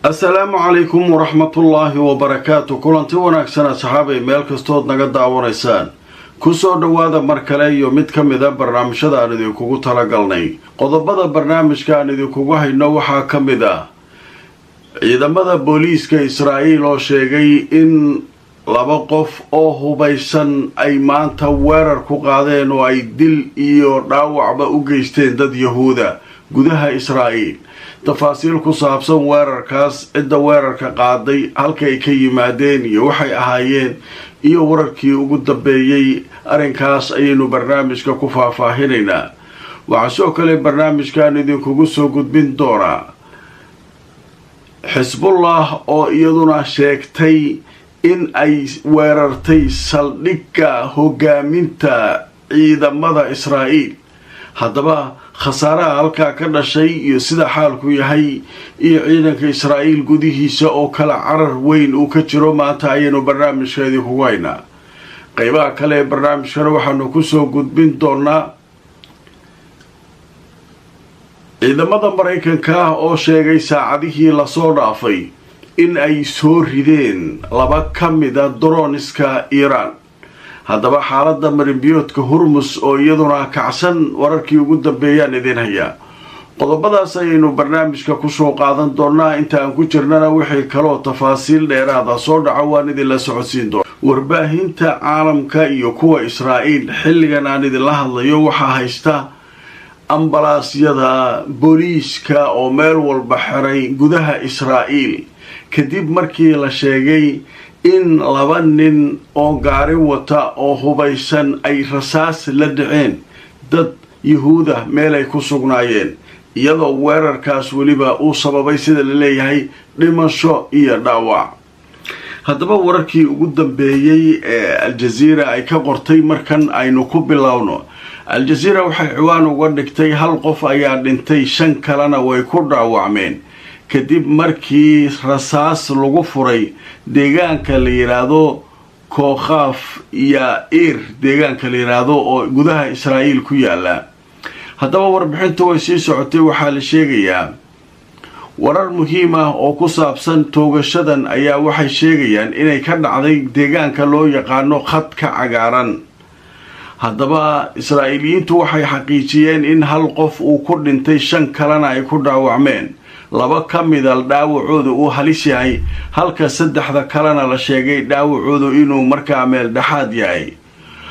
Asalaamu calaykum waraxmatullaahi wabarakaatu. Kulanti wanaagsan asxaabay, meel kastood naga daawanaysaan, kusoo dhowaada mar kale iyo mid ka mida barnaamijyada aan idinkugu talagalnay. Qodobada barnaamijka aan idinkugu hayno waxaa ka mid ah ciidamada booliiska Israa'iil oo sheegay in laba qof oo hubaysan ay maanta weerar ku qaadeen oo ay dil iyo dhaawacba u geysteen dad Yahuuda gudaha Israa'iil. Tafaasiil ku saabsan weerarkaas, cidda weerarka qaaday, halkay ka yimaadeen iyo waxay ahaayeen iyo wararkii ugu dambeeyey arrinkaas ayaynu barnaamijka ku faahfaahinaynaa. Waxaa sidoo kale barnaamijkan idinkugu soo gudbin doonaa Xisbullah oo iyaduna sheegtay in ay weerartay saldhigga hogaaminta ciidamada Israa'iil. Haddaba khasaaraha halkaa ka dhashay iyo sida xaalku yahay iyo ciidanka Israa'iil gudihiisa oo kala carar weyn uu ka jiro maanta ayaynu barnaamijka idinkugu haynaa. Qeybaha kale ee barnaamijkana waxaanu kusoo gudbin doonaa ciidamada Maraykanka ah oo sheegay saacadihii lasoo dhaafay in ay soo rideen laba ka mida droniska Iiraan. Haddaba xaaladda marinbiyoodka Hurmus oo iyaduna kacsan, wararkii ugu dambeeyaan idiin hayaa. Qodobadaas ayaynu barnaamijka kusoo qaadan doonaa. Inta aan ku jirnana wixii kaloo tafaasiil dheeraada soo dhaco waan idinla socodsiin doona. Warbaahinta caalamka iyo kuwa Israa'iil xilligan aan idinla hadlayo waxaa haysta ambalaasyada booliiska oo meel walba xiray gudaha Israa'iil, kadib markii la sheegay in laba nin oo gaari wata oo hubaysan ay rasaas la dhaceen dad Yuhuuda meel ay ku sugnaayeen, iyadoo weerarkaas weliba uu sababay, sida la leeyahay, dhimasho iyo dhaawac. Haddaba wararkii ugu dambeeyey ee Aljaziira ay ka qortay markan aynu ku bilowno. Aljaziira waxay ciwaan uga dhigtay "Hal qof ayaa dhintay, shan kalena way ku dhaawacmeen kadib markii rasaas lagu furay deegaanka la yidhaahdo Kookhaaf Iyo Ir", deegaanka la yidhaahdo oo gudaha Israa'iil ku yaala. Haddaba warbixintu way sii socotay. Waxaa la sheegayaa warar muhiim ah oo ku saabsan toogashadan ayaa waxay sheegayaan inay ka dhacday deegaanka loo yaqaano Khadka Cagaaran. Haddaba Israa'iiliyiintu waxay xaqiijiyeen in hal qof uu ku dhintay, shan kalena ay ku dhaawacmeen. Laba ka mida dhaawacooda uu halis yahay, halka saddexda kalena la sheegay dhaawacoodu inuu markaa meel dhexaad yahay.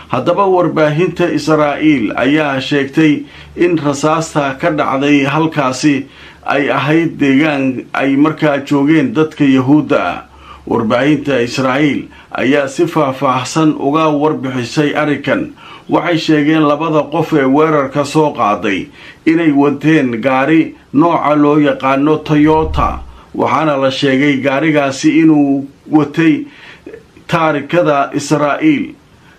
Haddaba warbaahinta Israa'iil ayaa sheegtay in rasaasta ka dhacday halkaasi ay ahayd deegaan ay markaa joogeen dadka Yahuudda ah. Warbaahinta Israa'iil ayaa si faahfaahsan uga warbixisay arrinkan. Waxay sheegeen labada qof ee weerarka soo qaaday inay wateen gaari nooca loo yaqaano Toyota, waxaana la sheegay gaarigaasi inuu watay taarikada Israa'iil,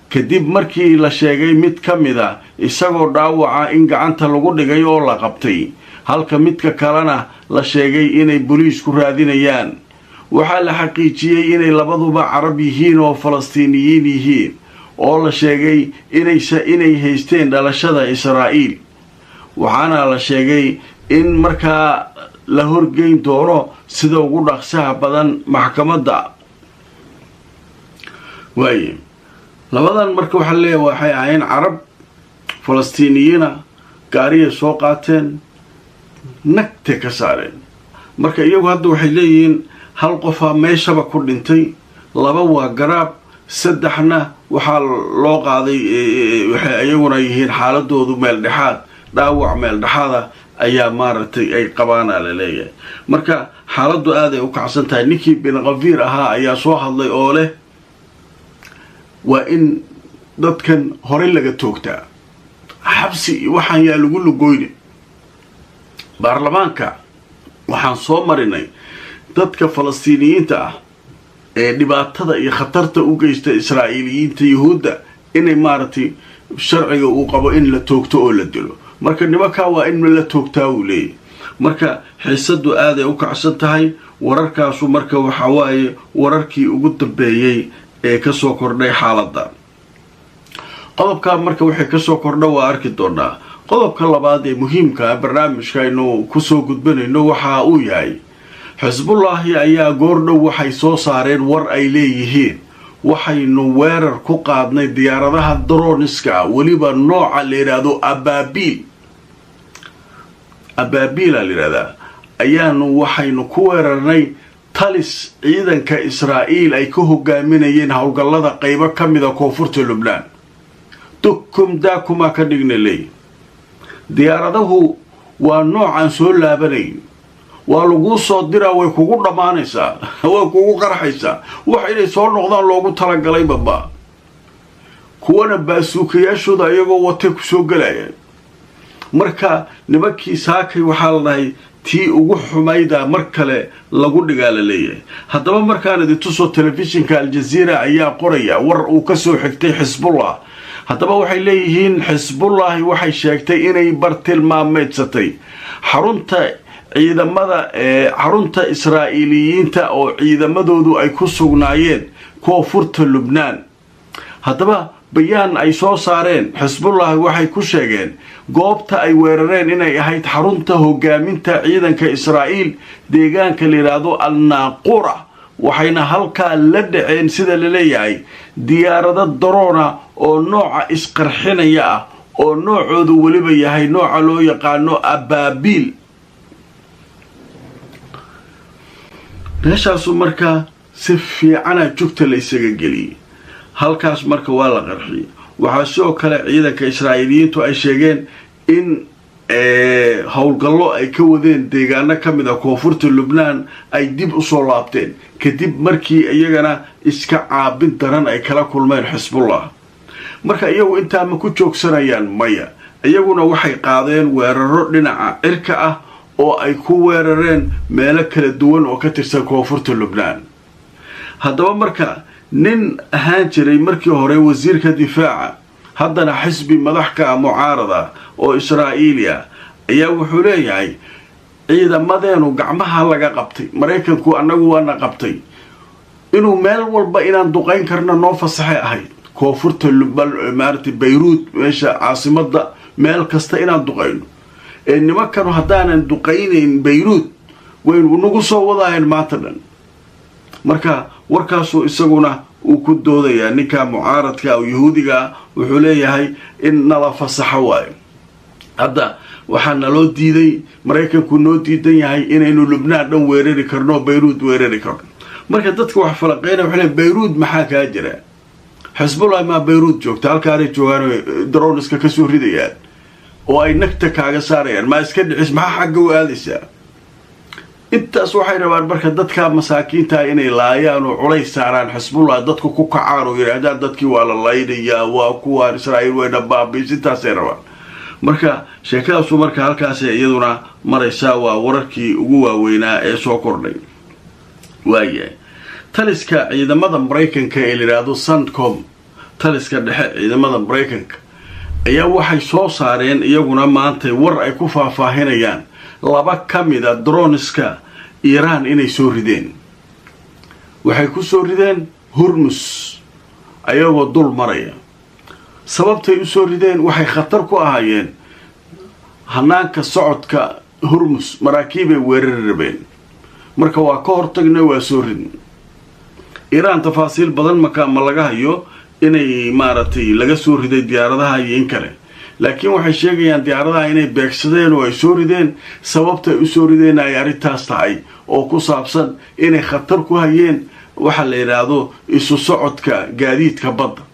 kadib markii la sheegay mid ka mida isagoo dhaawaca in gacanta lagu dhigay oo la qabtay, halka midka kalena la sheegay inay boliisku raadinayaan. Waxaa la xaqiijiyey inay labaduba Carab yihiin oo Falastiiniyiin yihiin, oo la sheegay inay haysteen dhalashada Israa'iil, waxaana la sheegay in markaa la horgeyn doono sida ugu dhaqsaha badan maxkamadda. Waaye labadan marka waxaa leeyahay waxay ahayn Carab Falastiiniyiina, gaariyay soo qaateen, nagtay ka saareen. Marka iyagu hadda waxay leeyihiin hal qofaa meeshaba ku dhintay, laba waa garaab, saddexna waxaa loo qaaday, waxay iyaguna yihiin xaaladoodu meel dhexaad, dhaawac meel dhexaada ayaa maaragtay ay qabaana la leeyahay. Marka xaaladdu aaday u kacsan tahay. Ninkii Bin Kafiir ahaa ayaa soo hadlay oo leh waa in dadkan horey laga toogtaa, xabsi iyo waxaan yaa lagu lugoyne. Baarlamaanka waxaan soo marinay dadka Falastiiniyiinta ah ee dhibaatada iyo khatarta u geysta Israa'iiliyiinta Yuhuudda inay maaragtay sharciga uu qabo in la toogto oo la dilo. Marka nimankaa waa in la toogtaa, uu leeyahy. Marka xiisadu aaday u kacsan tahay. Wararkaasu marka waxa waaye wararkii ugu dambeeyey ee kasoo kordhay xaaladda. Qodobkaa marka waxay kasoo kordha waa arki doonaa. Qodobka labaad ee muhiimka ah barnaamijka aynu kusoo gudbanayno waxa uu yahay Xisbullaahi ayaa goordhow waxay soo saareen war ay leeyihiin waxaynu weerar ku qaadnay diyaaradaha droniska, weliba nooca la yidhaahdo abaabiil, abaabiila la yidhahdaa, ayaanu waxaynu ku weerarnay talis ciidanka Israa'iil ay ka hogaaminayeen howlgallada qaybo ka mida koonfurta Lubnaan. Dukum daakumaa ka dhigna leey. Diyaaradahu waa noocaan soo laabanayn, waa laguu soo diraa, way kugu dhammaanaysaa, way kugu qarxaysaa, wax inay soo noqdaan loogu talagalay baba. Kuwana baasuukayaashooda iyagoo watay kusoo gelayaan. Marka nimankii saakay waxaa la dhahay tii ugu xumayda mar kale lagu dhigaa la leeyahay. Haddaba markaan idin tuso, telefishinka Aljaziira ayaa qoraya war uu kasoo xigtay Xisbullah. Haddaba waxay leeyihiin Xisbullaahi waxay sheegtay inay bartilmaameedsatay xarunta ciidamada, xarunta Israa'iiliyiinta oo ciidamadoodu ay ku sugnaayeen koonfurta Lubnaan. Haddaba bayaan ay soo saareen Xisbullaahi waxay ku sheegeen goobta ay weerareen inay ahayd xarunta hogaaminta ciidanka Israa'iil deegaanka la yidhaahdo Al Naaqura, waxayna halkaa la dhaceen sida la leeyahay diyaarado drone ah oo nooca isqarxinaya ah, oo noocoodu weliba yahay nooca loo yaqaano abaabiil. Meeshaasu markaa si fiicana jugta la isaga geliyey, halkaas marka waa la qarxiyey. Waxaa sidoo kale ciidanka Israa'iiliyiintu ay sheegeen in howlgallo ay ka wadeen deegaano ka mid a koonfurta Lubnaan ay dib usoo laabteen kadib markii iyagana iska caabin daran ay kala kulmeen Xisbullah. Marka iyagu intaa ma ku joogsanayaan? Maya, iyaguna waxay qaadeen weeraro dhinaca cirka ah oo ay ku weerareen meelo kala duwan oo ka tirsan koonfurta Lubnaan. Haddaba marka nin ahaan jiray markii hore wasiirka difaaca, haddana xisbi madax ka ah mucaarada oo Israa'iili ah, ayaa wuxuu leeyahay ciidamadeenu gacmaha laga qabtay, Maraykanku annagu waana qabtay, inuu meel walba inaan duqayn karna noo fasaxay ahayd, koonfurta maarata Bayruud, meesha caasimada, meel kasta inaan duqayno. Ee nimankanu haddaanan duqaynayn Bayruud waynu nagu soo wadaayeen maanta dhan. Marka warkaasuu isaguna uu ku doodayaa ninka mucaaradka oo Yahuudigaa, wuxuu leeyahay in nala fasaxo waayo, hadda waxaa naloo diiday, Maraykanku noo diidan yahay inaynu Lubnaan dhan weerari karno, Bayruud weerari karno. Marka dadka wax falaqeyna waxay leeyiin Bayruud maxaa kaa jira? Xisbullah maa Bayruud joogta? Halkaanay joogaan, droniska kasoo ridayaan oo ay nagta kaaga saarayaan, maa iska dhicis? Maxaa xagga u aadaysaa? Intaas waxay rabaan marka dadka masaakiinta inay laayaan oo culays saaraan Xisbullah, dadku ku kacaan oo yidhaahdaan dadkii waa la laynayaa, waa kuwaan Israa'iil wayna baabiis, intaasay rabaan. Marka sheekadaasu marka halkaasay iyaduna maraysaa. Waa wararkii ugu waaweynaa ee soo kordhay. Waayahay, taliska ciidamada Maraykanka ee la yidhaahdo CENTCOM, taliska dhexe ciidamada Maraykanka, ayaa waxay soo saareen iyaguna maantay war ay ku faahfaahinayaan laba ka mida droniska Iiraan inay soo rideen. Waxay ku soo rideen Hurmus ayagoo dul maraya. Sababtay u soo rideen waxay khatar ku ahaayeen hanaanka socodka Hurmus, maraakiibay weerari rabeen, marka waa ka hortagnay, waa soo ridn. Iiraan tafaasiil badan maka ma laga hayo inay maaragtay laga soo riday diyaaradaha iyo in kale, laakiin waxay sheegayaan diyaaradaha inay beegsadeen oo ay soo rideen, sababta ay usoo rideen ay arrintaas tahay oo ku saabsan inay khatar ku hayeen waxa la yidhaahdo isu socodka gaadiidka badda.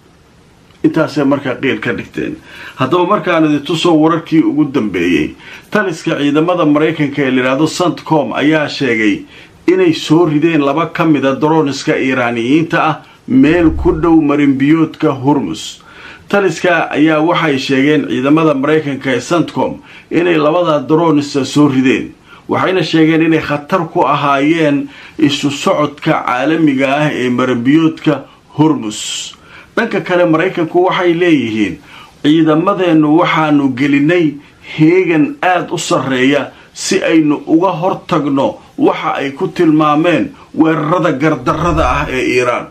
Intaasay markaa qiil ka dhigteen. Haddaba markaan idin tuso wararkii ugu dambeeyey, taliska ciidamada Maraykanka ee la yidhaahdo CENTCOM ayaa sheegay inay soo rideen laba ka mida droniska Iiraaniyiinta ah meel ku dhow marinbiyoodka Hurmus. Taliska ayaa waxay sheegeen ciidamada Maraykanka ee CENTCOM inay labada dronisa soo rideen, waxayna sheegeen inay khatar ku ahaayeen isu socodka caalamiga ah ee marinbiyoodka Hurmus. Dhanka kale Maraykanku waxay leeyihiin ciidamadeennu waxaanu gelinay heegan aada u sarreeya si aynu uga hortagno waxa ay ku tilmaameen weerarada gardarrada ah ee Iiraan,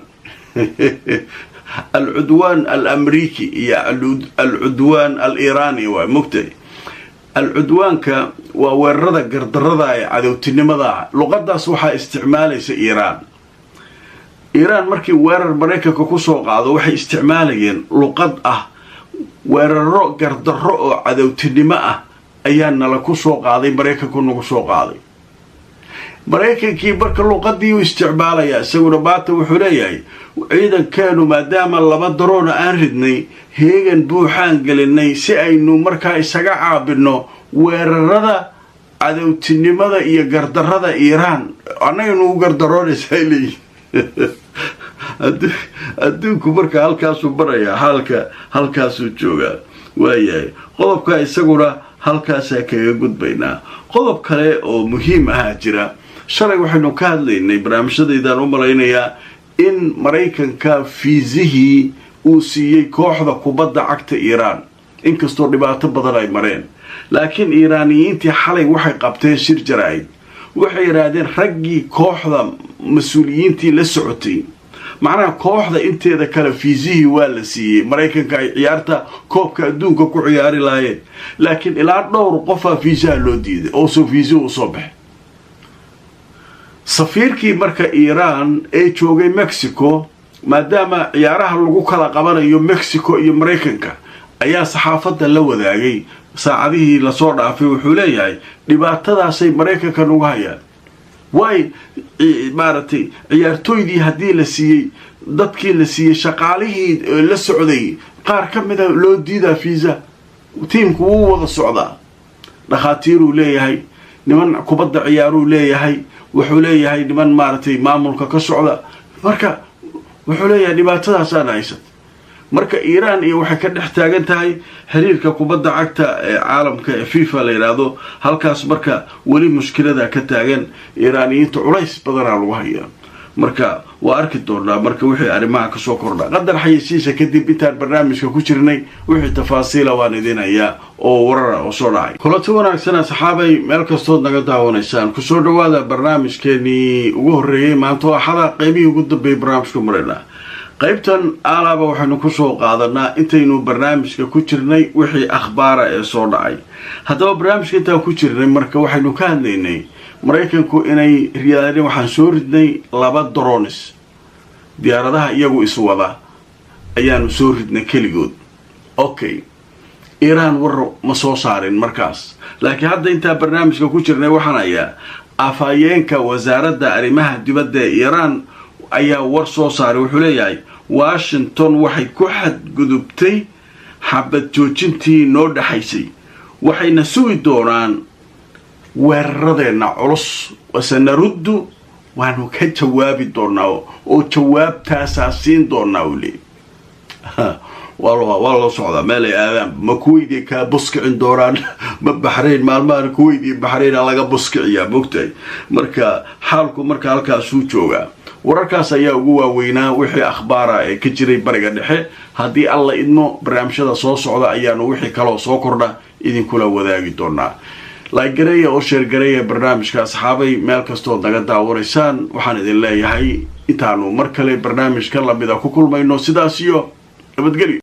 العدوان الأمريكي iyo العدوان الإيراني. Waa mogtay Al-cudwaanka waa weerarada gardarrada ee cadowtinimada. Luqadaas waxaa isticmaalaysa Iiraan. Iiraan markii weerar Maraykanka kusoo qaado waxay isticmaalayeen luqad ah weeraro gardarro oo cadowtinimo ah ayaa nala ku soo qaaday, Maraykanku nagu soo qaaday. Maraykankii marka luqadii u isticmaalayaa isaguna maanta wuxuu leeyahay ciidankeenu maadaama 2 daroona aan ridnay, heegan buuxaan gelinay si aynu markaa isaga caabinno weerarada cadowtinimada iyo gardarrada Iiraan. Annaganu u gardaroonaysaa leeyihin. Adduunku marka halkaasuu barayaa, xaalka halkaasuu joogaa. Waayahay, qodobka isaguna halkaasaa kaga gudbaynaa. Qodob kale oo muhiim ahaa jira. Shalay waxaynu ka hadlaynay barnaamijyadaydaan u malaynayaa in Maraykanka fiisihii uu siiyey kooxda kubadda cagta Iiraan, inkastoo dhibaato badan ay mareen. Laakiin Iiraaniyiintii xalay waxay qabteen shir jaraa'id. Waxay yidhaahdeen raggii kooxda mas-uuliyiintii la socotay, macnaha kooxda inteeda kale fiisihii waa la siiyey Maraykanka ay ciyaarta koobka adduunka ku ciyaari lahaayeen, laakiin ilaa dhowr qofaa fiisaha loo diiday oo soo fiisihi usoo baxay. Safiirkii marka Iiraan ee joogay Mexico, maadaama ciyaaraha lagu kala qabanayo Mexico iyo Maraykanka, ayaa saxaafadda la wadaagay saacadihii lasoo dhaafay. Wuxuu leeyahay dhibaatadaasay Maraykanka nagu hayaan. Waay maaragtay ciyaartooydii haddii la siiyey, dadkii la siiyey, shaqaalihii la socday qaar ka mida loo diidaa fiisa. Tiimku wuu wada socdaa, dhakhaatiiruu leeyahay, niman kubadda ciyaaruu leeyahay, wuxuu leeyahay niman maaragtay maamulka ka socda. Marka wuxuu leeyahay dhibaatadaasaan haysat. Marka Iiraan iyo waxay ka dhex taagan tahay xiriirka kubadda cagta ee caalamka ee FIFA la yidhaahdo. Halkaas marka weli mushkilada ka taagan, Iiraaniyiinta culays badanaa lagu hayaa. Marka waa arki doonaa marka wixii arrimaha kasoo kordha qadar xayeysiisa kadib. Intaan barnaamijka ku jirnay wixii tafaasiila waan idin hayaa oo warara oo soo dhacay. Kulanti wanaagsan asxaabay, meel kastood naga daawanaysaan, kusoo dhawaada barnaamijkeenii ugu horreeyey maanta oo Axada. Qaybihii ugu dambeeyay barnaamijka maraynaa. Qaybtan aalaaba waxaynu kusoo qaadanaa intaynu barnaamijka ku jirnay wixii akhbaara ee soo dhacay. Haddaba barnaamijka intaan ku jirnay marka waxaynu ka hadlaynay Maraykanku inay riyaadeen waxaan soo ridnay 2 drones, diyaaradaha iyagu iswada ayaanu soo ridnay keligood. Okay, Iiraan war ma soo saarin markaas, laakiin hadda intaan barnaamijka ku jirnay waxaan hayaa afhayeenka wasaaradda arrimaha dibadda ee Iiraan ayaa war soo saaray. Wuxuu leeyahay Washington waxay ku xadgudubtay xabad joojintii noo dhexaysay, waxayna sugi doonaan weeraradeenna culus, wasanaruddu waanu ka jawaabi doonaa oo jawaabtaasaa siin doonaa uu leeyay. Waa loo socdaa meel ay aadaan. Ma Kuweydiya kaa buskicin doonaan? Ma Baxrayn? Maalmahan Kuweyt iyo Baxrayna laga buskiciyaa, mogtahay. Marka xaalku marka halkaasuu joogaa. Wararkaas ayaa ugu waaweynaa wixii akhbaara ee ka jiray Bariga Dhexe. Haddii Alla idmo, barnaamijyada soo socda ayaanu wixii kaloo soo kordha idinkula wadaagi doonaa. Like gareeya oo share gareeya barnaamijka asxaabay, meel kastood naga daawanaysaan. Waxaan idin leeyahay intaanu mar kale barnaamijka lamida ku kulmayno, sidaas iyo nabadgelyo.